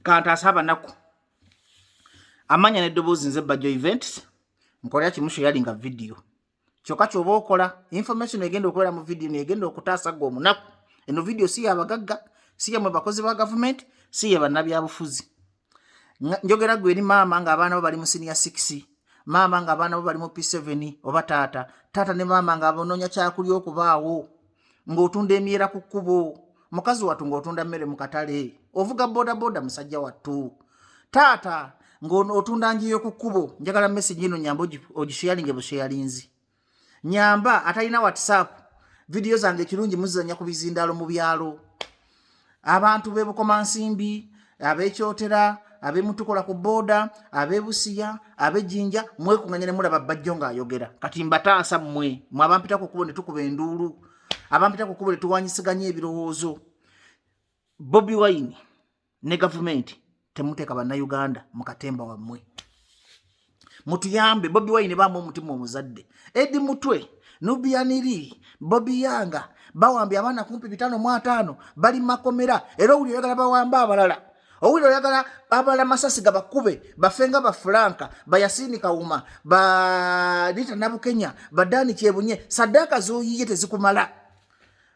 Kantaasa abanaku. Amanya n'eddoboozi nze Bajjo Events, nkolera kimu sharinga video. Kyokka ky'oba okola, information egenda okubeera mu video negenda okutaasa gwe omunaku. Eno video si y'abagagga, si yammwe bakozi ba gavumenti, si ye bannabyabufuzi. Njogera gwe eri maama ng'abaana bo bali mu senior 6, maama ng'abaana bo bali mu P7 oba taata, taata ne maama ng'abanoonya kyakulya okubaawo, ng'otunda emyera ku kkubo, mukazi wattu ng'otunda mmere mu katale, ovuga bodaboda musajja wattu, taata ng'otunda njiyo ku kkubo. Njagala message eno nyamba ogisharinge busharinzi. Nyamba atalina WhatsApp, video zange ekirungi muzizanya ku bizindaalo mu byalo. Abantu b'e Bukomansimbi, ab'Ekyotera, ab'emutukola ku booda, ab'Ebusiya, ab'Ejjinja, mwekunganya ne mulaba Bajjo ng'ayogera. Kati mbataasa mmwe, mwe abampita ku kkubo ne tukuba enduulu, abampita ku kkubo ne tuwanyisiganya ebirowoozo. Bobi Wine ne gavumenti, temuteeka Bannayuganda mu katemba wammwe, mutuyambe. Bobi Wine baamu omutima omuzadde. Edi Mutwe, Nubian Li, Bobi Yanga bawambye abaana kumpi 550, bali makomera. Era owulira oyagala bawambe abalala, owulira oyagala abalala masasi gabakube bafe nga Bafulanka, Bayasini Kawuma, ba Rita Nabukenya, Badani Kyebunye. Saddaaka z'oyiye tezikumala.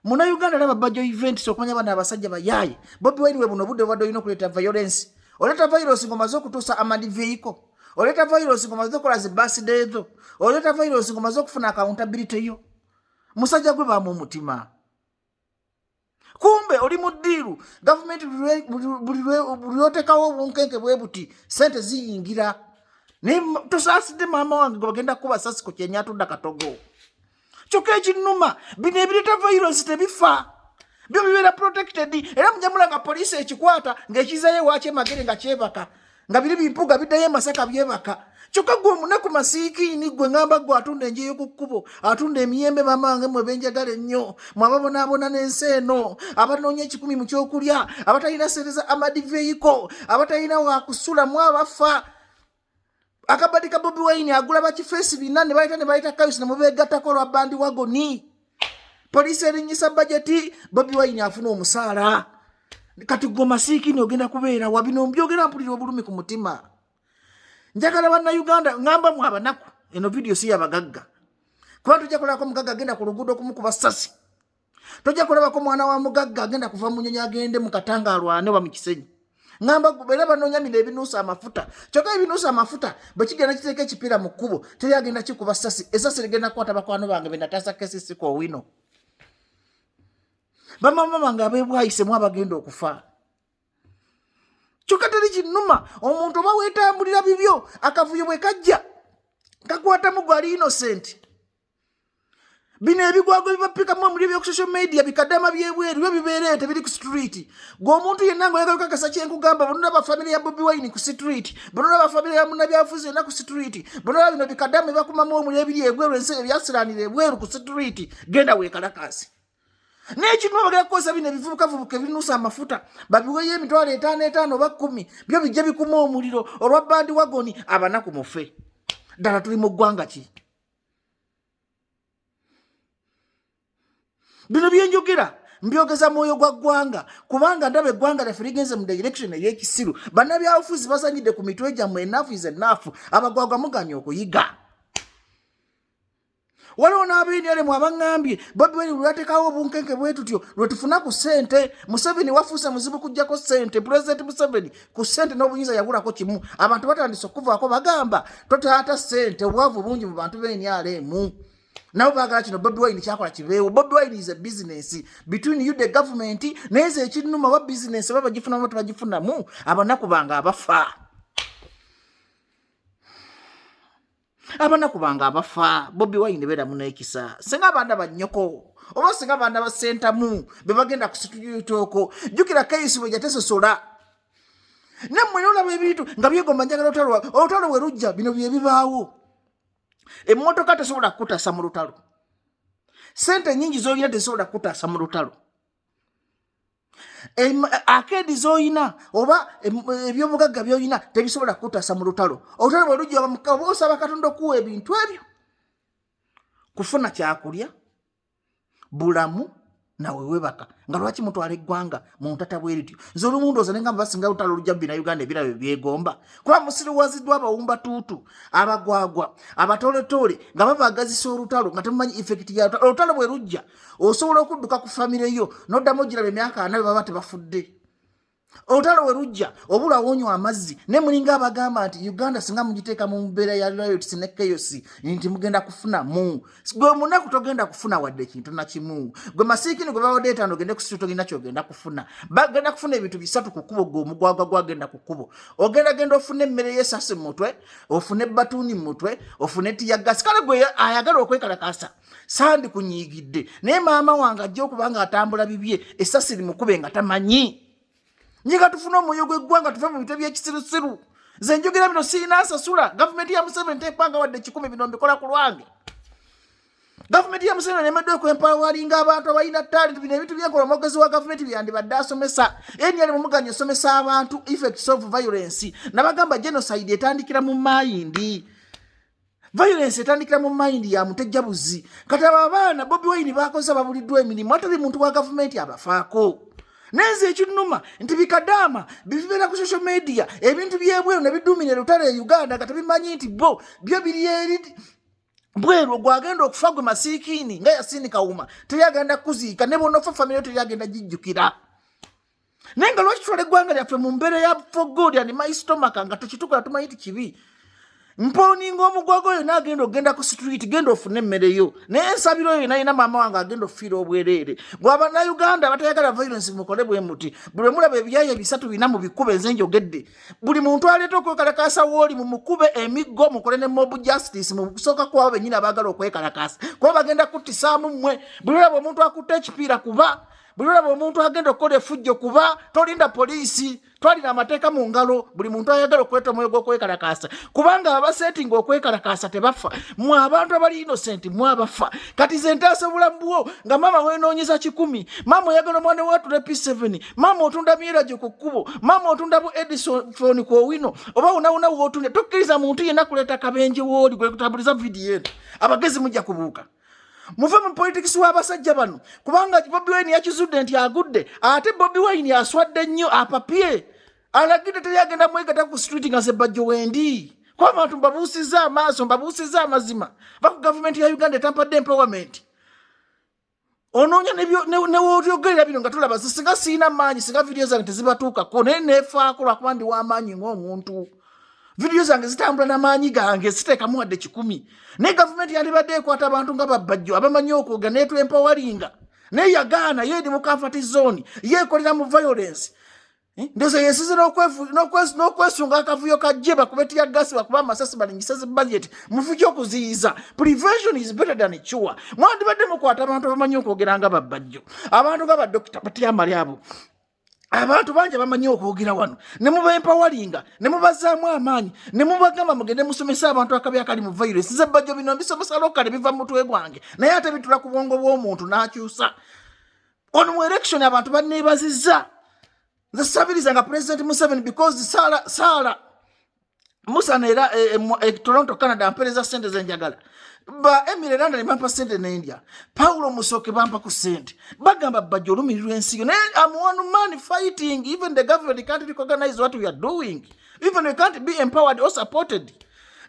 Munnayuganda, laba Bajjo Events okumanya bano abasajja bayaaye. Bobi Wine, we buno obudde obadde olina okuleeta violence. Oleeta violence ng'omaze okutuusa armoured vehicle, oleeta violence ng'omaze okukola zi birthday zo, oleeta violence ng'omaze okufuna accountability yo. Musajja gwe, baamu omutima. Kumbe oli mu deal. Gavumenti buli lwotekawo obunkenke bwe buti, sente ziyingira. Naye tosaasidde maama wange gwe bagenda kukuba sasi ku kyenyi atudda katogo. Kyokka ekinnuma, bino ebireeta violence tebifa, byo bibeera protected. Era mujamula nga poliisi ekikwata ng'ekizayo ewaaki emagere nga kyebaka, nga biri bimpuga biddayo emasaka byebaka. Kyokka gwe omunaku masiikiini, gwe ŋŋamba, gwe atunda enjeyo ku kkubo, atunda emiyembe, maama wange, mwe benjagala ennyo, mwe ababonaabona n'ensi eno, abanoonya 100 mu kyokulya, abatalina sente za armoured vehicle, abatalina wakusula, mu abafa akabadi ka Bobi Wine agula bakifeesi bina ne bayita kayusi ne mubeegattako olwa bandwagon. Poliisi erinnyisa bajeti, Bobi Wine afuna omusaala. Kati gwe masiikini ogenda kubeera wa? Bino mbyogera mpulira obulumi ku mutima. Njagala Bannayuganda, ŋŋamba mu abanaku, eno vidiyo si yabagagga, kuba tojja kulabako mugagga agenda ku luguudo okumukuba sasi, tojja kulabako mwana wa mugagga agenda kuva mu nyonyi agende mu Katanga alwane oba mu Kisenyi. Ŋŋamba era banoonya bino ebinuusa amafuta. Kyokka ebinuusa amafuta bwe kigenda kiteeka ekipiira mu kkubo, teri agenda kikuba sasi. Esasi ligenda kukwata bakwano bange benataasa kesisi owino, bamama bange ab'ebwayisemu abagenda okufa. Kyokka teri kinnuma omuntu oba weetambulira bibyo, akavuyo bwe kajja kakwatamu gwali innocent. Bino ebigwago bibapikamu omuli ebyoku social media, bikadama byebweru byo bibeereyo, tebiri ku street. Gwe omuntu yenna nga oyagala okakasa kyenkugamba, bonolaba famire ya Bobi Wine ku street, bonolaba famire ya munnabyabufuzi yenna ku street, bonolaba bino bikadama ebakumamu omuli ebiri ebweru, ensi ebyasiranira ebweru ku street, genda weekalakaasi. N'ekintu bagenda kukozesa bino ebivubukavubuka ebinuusa amafuta, babiweyo 50,000 5 oba 10, byo bijja bikuma omuliro olwa bandwagon. Abanaku mufe. Ddala tuli mu ggwanga ki? Bino byenjogera mbyogeza mwoyo gwa ggwanga, kubanga ndaba eggwanga lyaffe ligenze mu direction ey'ekisiru. Bannabyabufuzi bazanyidde ku mitwe gyammwe. Enough is enough. Abagwagwa muganye okuyiga. Waliwo n'abenyalemu abaŋŋambye Bobi Wine lwatekawo obunkenke bwe tutyo lwe tufuna ku ssente. Museveni wafuuse muzibu kujjako ssente. Pulezidenti Museveni ku ssente n'obuyinza yabulako kimu. Abantu batandise okuvaako, bagamba totaata ssente, obwavu bungi mu bantu b'enyalemu, nabo baagala kino Bobi Wine kyakola kibeewo. Bobi Wine is a business between you, the government. Naye nze ekinnuma wa business oba bagifunamu tebagifunamu, abanaku bange abafa, abanaku bange abafa. Bobi Wine beeramu n'ekisa. Singa abaana bannyoko oba singa abaana ba Sentamu be bagenda ku street okwo, jjukira kayisi bwe jatesosola. Nammwe nolaba ebintu nga byegomba. Njagala olutalo, olutalo bwe lujja, bino bye bibaawo. Emmotoka tesobola kukutaasa mu lutalo, sente nyingi z'olina tezisobola kukutaasa mu lutalo, akeedi z'olina oba ebyobugagga by'olina tebisobola kukutaasa mu lutalo. Olutalo bwe lujja, oba osaba Katonda okuwa ebintu ebyo, kufuna kyakulya, bulamu. Nawe webaka nga lwaki mutwala eggwanga mu ntata bwe lityo? Nze olumu ndowooza ne ngamba basinga lutalo olujja mu Bannayuganda ebirabo byegomba, kuba musiriwaziddwa abawumba tuutu, abagwagwa, abatooletoole nga babagazisa olutalo nga temumanyi effect ya lutalo. Olutalo bwe lujja, osobola okudduka ku famire yo n'oddamu ogiraba emyaka 40 bwe baba tebafudde. Olutalo we lujja, obula wonywa amazzi, ne mulinga abagamba nti Uganda singa mugiteeka mu mbeera ya riots ne chaos nti mugenda kufunamu. Gwe munaku togenda kufuna wadde ekintu nakimu. Gwe masiikini gwe bawadde 5 ogende ku street, togenda kyogenda kufuna. Bagenda kufuna ebintu bisatu ku kkubo. Gwe omugwagwa gwagenda ku kkubo, ogenda genda ofune emmere y'esasi mu mutwe, ofune batuuni mu mutwe, ofune tear gas. Kale gwe ayagala okwekalakasa, sandi kunyiigidde, naye maama wange ajja okuba nga atambula bibye, esasi limukube nga tamanyi. Nyiga tufune omwoyo gw'eggwanga, tuve mu bitwe by'ekisirusiru. Nze njogera bino siina nsasula. Gavumenti ya Museveni tempanga wadde 100. Bino mbikola ku lwange. Gavumenti ya Museveni emeddwa okwempoweringa abantu abalina talent. Bino ebintu byenkola, omwogezi wa gavumenti byandibadde asomesa. Enyali mumuganya osomesa abantu effects of violence. Nabagamba genocide etandikira mu mind, violence etandikira mu mind ya mutejjabuzi. Kati abo abaana Bobi Wine bakozesa babuliddwa emirimu, atali muntu wa gavumenti abafaako. Nenze ekinnuma nti bikadaama bibeera ku social media, ebintu byebweru ne bidumira erutalo e Uganda nga tebimanyi nti bo byo biri eri bweru. Gwagenda okufa gwe masiikiini nga Yasini Kawuma, teri agenda kuziika, ne bonofa famire teri agenda gijjukira. Naye nga lwaki tutwala eggwanga lyaffe mu mbeera ya for good and my stomach nga tukitukola tumanyi ti kibi? Mponinga omugwago oyo naagenda okugenda ku street, genda ofune emmere yo. Naye ensabiro oyo nalina maama wange agenda okufiira obwereere. Bwe Abannayuganda abatayagala violence, mukole bwe muti: buli lwe mulaba ebyayo ebisatu bina mu bikube. Nze njogedde, buli muntu aleeta okwekalakaasa wooli mu mukube emiggo, mukole ne mob justice. Mu kusooka kwabo bennyini abaagala okwekalakaasa, kuba bagenda kuttisaamu mmwe. Buli lwolaba omuntu akutte ekipiira, kuba. Buli lwolaba omuntu agenda okukola efujjo, kuba. Tolinda poliisi, twalina amateeka mu ngalo. Buli muntu ayagala okuleeta omwoyo gw'okwekalakaasa, kubanga abasetinga okwekalakaasa tebafa. Mwe abantu abali innocent mwabafa. Kati ze ntaasa obulamu bwo nga maama wenoonyeza 100, maama oyagala omwana watula P7, maama otunda myeragyo ku kkubo, maama otunda bu Edison ku Owino oba wonawona wootunda. Tokkiriza muntu yenna kuleeta kabenje wooli. Gwe kutambuliza vidiyo eno, abagezi mujja kubuuka, muve mu politics w'abasajja bano, kubanga Bobi Wine yakizudde nti agudde. Ate Bobi Wine aswadde nnyo, apapye, alagidde teri agenda mwegata ku street nga Sebajjo wendi, kuba abantu mbabuusizza amaaso, mbabuusizza amazima. Va ku gavumenti ya Uganda etampadde empowerment. Onoonya newotyogerera bino nga tulaba. Singa siina maanyi, singa vidiyo zange tezibatuukako, naye neefaako lwakuba ndi w'amaanyi ng'omuntu. Vidiyo zange zitambula n'amaanyi gange, siteekamu wadde 100. Naye gavumenti yandibadde ekwata abantu nga Babajjo abamanyi okwoga netwempoweringa, naye yagaana. Ye eri mu comfort zone, yeekolera mu violence. Ndowooza yesize n'okwesunga akavuyo kajje bakube tear gas, bakube amasasi, balingise zi budget. Mufu ky'okuziyiza, prevention is better than cure. Mwandibadde mukwata abantu abamanyi okwogera nga Babajjo, abantu nga badokita Batyamali, abo abantu bangi abamanyi okwogera wano, ne mubaempoweringa, ne mubazaamu amaanyi, ne mubagamba mugende musomese abantu akabi akali mu violence. Nze Bajjo bino mbisomesa locally, biva mu mutwe gwange, naye ate bitula ku bwongo bw'omuntu n'akyusa. Ono mu election abantu banneebazizza. Nze sabiriza nga President Museveni, because Saala Saala Musana era Toronto, Canada, mpereza sente zenjagala. Ba Emire London bampa sente, nendya. Paulo Musoke bampa ku sente, bagamba, "Bajja olumirirwa ensi yo." Naye am one man fighting. Even the government can't recognize what we are doing. Even we can't be empowered or supported.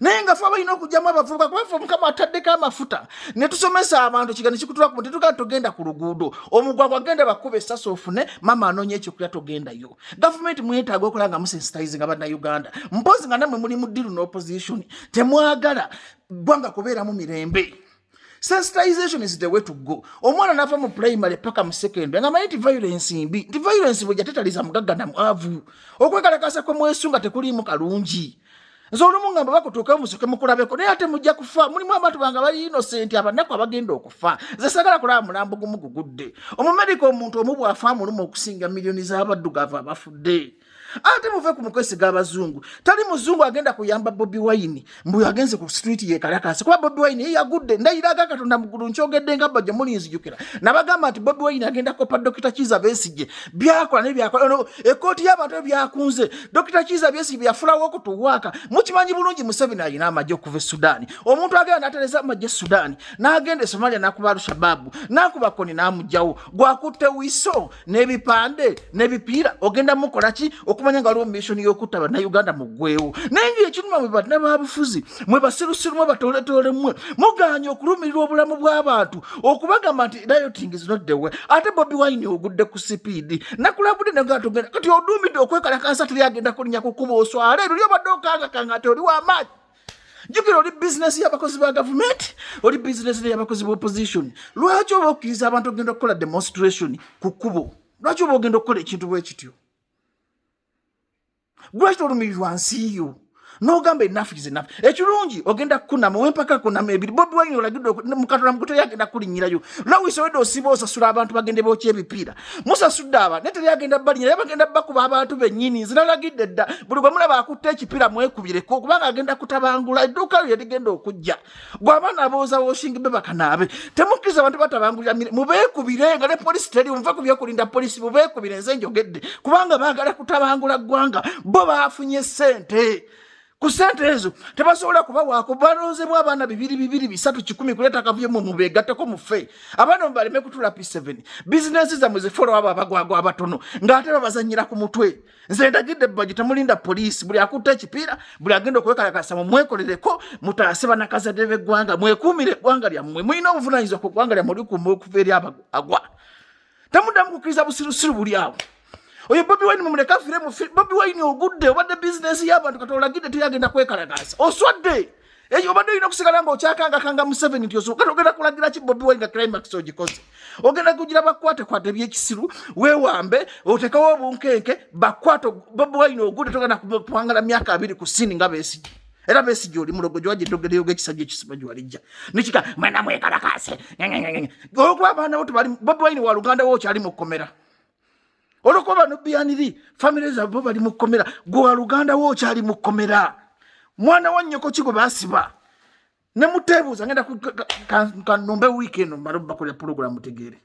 Naye nga fe abalina okugyamu abavubuka, kuba ffe Mukama ataddeko amafuta ne tusomesa abantu kigano kikutula ku tetugaa. Togenda ku luguudo, omugwagwa genda bakuba essasi ofune mama anoonya ekyokulya, togendayo. Gavumenti mwetaaga okola nga musensitizinga Bannayuganda, mpozi nga nammwe muli mu deal n'opposition, temwagala ggwanga kubeeramu mirembe. Sensitization is the way to go. Omwana nava mu primary paka mu secondary nga manyi nti violence mbi, nti violence bwejja tetaliza mugagga na mwavu. Okwekalakasa kwe mwesunga tekuliimu kalungi. Nze olumu ngamba bakutuukayo musoke mukulabeko, naye ate mujja kufa. Mulimu abantu bange bali innocent, abanaku abagenda okufa. Nze sagala kulaba mulambo gumu gugudde. Omumerika omuntu omu bw'afa amuluma okusinga miliyoni z'abaddugavu abafudde. Ate muve ku mukwesiga abazungu. Tali muzungu agenda kuyamba Bobi Wine mbu agenze ku street yekalakasa, kuba Bobi Wine ye yagudde. Ndayiraga Katonda mugulu, nkyogedde nga bajja mulinzijukira, nabagamba nti Bobi Wine agenda kopa Dr Kiza Besigye byakola naye byakola. Ono ekooti y'abantu byakunze Dr Kiza Besigye byafulawo okutuwaaka. Mukimanyi bulungi Museveni alina amagye okuva e Sudaani. Omuntu agenda n'atereza amagye e Sudaani, n'agenda e Somalia n'akuba Alushababu, n'akuba Koni n'amugjawo, gwakutte wiso n'ebipande n'ebipiira, ogenda mukola ki? Okumanya nga waliwo mission y'okutta Bannayuganda muggwewo. Naye nga ekiruma mwe bannababufuzi, mwe basirusiru, mwe batooletoole, mmwe mugaanye okulumirirwa obulamu bw'abantu, okubagamba nti rioting is not the way. Ate Bobi Wine ogudde ku sipiidi, nakulabudde naga togenda, kati oduumidde okwekalakasa, teri agenda kulinnya kukuba oswale. Luli obadde okangakanga nti oli w'amaanyi. Jjukira oli bizinesi y'abakozi ba gavumenti, oli bizinesi y'abakozi ba opposition. Lwaki oba okkiriza abantu ogenda okukola demonstration ku kkubo? Lwaki oba ogenda okukola ekintu bwe kityo? Lwaki tolumirirwa nsi yo n'ogamba enough is enough? Ekirungi ogenda kukunama wempaka kunama ebiri. Bobi Wine olagidde mukatola mukuto yagenda kulinnyirayo. Lawisi owedde osiba osasula abantu bagende bookya ebipiira, musasudde aba naye teri agenda balinyira, bagenda bakuba abantu bennyini. Nze nalagidde dda, buli gwe mulaba akutte ekipiira mwekubireko, kubanga agenda kutabangula edduuka lyo ligenda okujja. Gwe abaana abooza washing be bakanaabe, temukkiriza abantu batabangulira mire, mubeekubire nga ne polisi teri. Muve ku byokulinda polisi, mubeekubire. Nze njogedde kubanga baagala kutabangula ggwanga. Bo baafunye ssente, ku ssente ezo tebasobola kubawaako. Balonzemu abaana bibiri bibiri, bisatu, 100 kuleeta kavuyo mu mubeegatteko mufe. Abaana mubaleme kutula P7, bizinensi zammwe zifolo abo abagwagwa abatono ng'ate babazannyira ku mutwe. Nze ndagidde bbaji, temulinda poliisi. Buli akutte ekipiira, buli agenda okwekalakasa, mumwekolereko, mutaase banakazadde b'eggwanga, mwekuumire eggwanga lyammwe. Mulina obuvunaanyizibwa ku ggwanga lyammwe, olikuuma okuva eri abagwagwa. Temuddamu kukkiriza busirusiru buli awo. Oyo Bobi Wine mumuleke afire mu Bobi Wine ogudde, obadde bizinensi y'abantu, kati olagidde teri agenda kwekalakasa, oswadde. Eyo obadde olina okusigala ng'okyakangakanga Museveni nti osobola. Kati ogenda kulagira ki Bobi Wine nga climax ogikoze? Ogenda kugira bakwatekwate ebyekisiru, weewambe, otekewo obunkenke, bakwate. Bobi Wine ogudde, togenda kuwangala myaka 20 ku scene nga Besigye. Era Besigye oli mulogo, gyewajja eddogereyoga ekisajja ekisima gyewalijja nikika mwena mwekalakase olwokuba abaana bo tebali. Bobi Wine wa luganda wo okyali mu kkomera, olwokuba bano bianiri famire zaabwe bo bali mu kkomera, gwe wa luganda wo okyali mu kkomera. Mwana wa nnyoko ki gwe basiba ne muteebuuza? Ngenda kanumbe wiiki eno mmale obakolera pulogulamu mutegeere.